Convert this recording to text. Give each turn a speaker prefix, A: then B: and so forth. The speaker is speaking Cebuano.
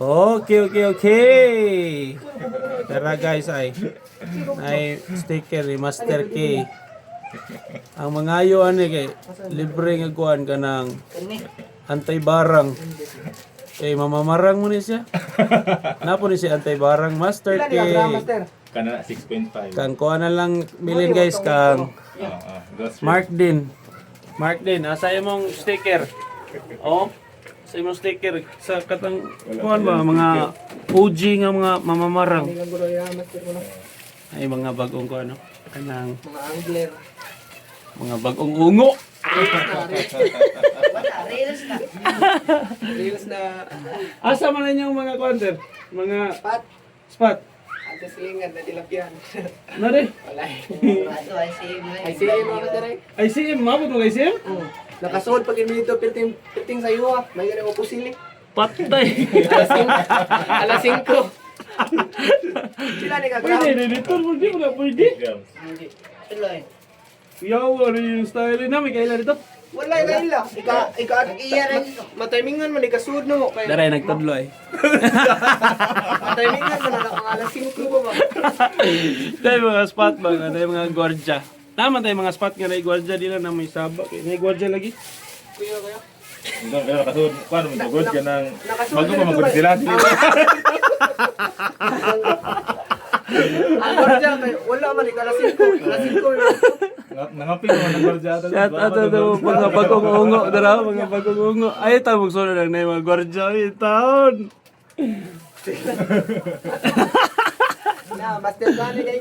A: Okay. Tara guys ay. Ay sticker ni Master K. Ang mga ayo ani kay libre nga kuan ka ng antay-barang. Eh mamamarang mo ni siya. Napo ni si antay-barang Master
B: Pila
A: K.
B: ni ka gram, master?
C: Kana 6.5.
A: Kang kuan na lang bilin guys kang
C: Oo, grocery.
A: Mark din. Mark din, asa imong sticker? Oh, sa imong sticker sa katang kuan ba mga OG nga mga mamamarang.
B: Hindi kang gulo ya, master ko na.
A: Ay mga bagong kuan no. Kanang
B: Mga angler.
A: mga bagong ungo.
D: Wala, reels na.
B: Reels na
A: Asa man na inyong mga kuan sir? Mga
B: pat.
A: spot.
B: At silingan na tilapyan.
A: Nare.
B: Wala.
D: Ato, ay save.
B: Ay sige mga master ay.
A: ICM, mabot mo ICM?
B: Nakasuod pag dito pirting pirting sa iyo ah. May gani ko pusili.
A: Patay.
B: Alas 5. Sila ni ka gram.
A: Pwede dito, pwede mo na pwede.
C: Grams.
D: Tuloy.
A: Yawa rin yung style na may kaila dito.
B: Wala ka ila. Ika ika
D: Iya rin.
B: Matimingan man ikasuod no mo kay.
A: Daray nagtudlo ay.
B: Matimingan man na mga alas 5 ba ba.
A: Dahil mga spot ba nga, dahil mga gwardiya. Tama tayo mga spot nga na gwardiya di lang na may saba. Kay na gwardiya lagi.
B: Kuya kuya.
C: Hindi ka nakasuod. Kuan mo gud ka nang
B: Nakasuod
C: bago
B: na
C: pa
B: dito,
C: magud
B: bay.
C: sila.
B: Ang gwardiya kay wala man ika alas 5. Alas 5.
C: Nangapin man ang gwardiya ato.
A: Shout out to mga bagong ungo dara, mga bagong ungo. Ay tawag sunod lang na yung mga gwardiya ay taon.
B: Na master gani kay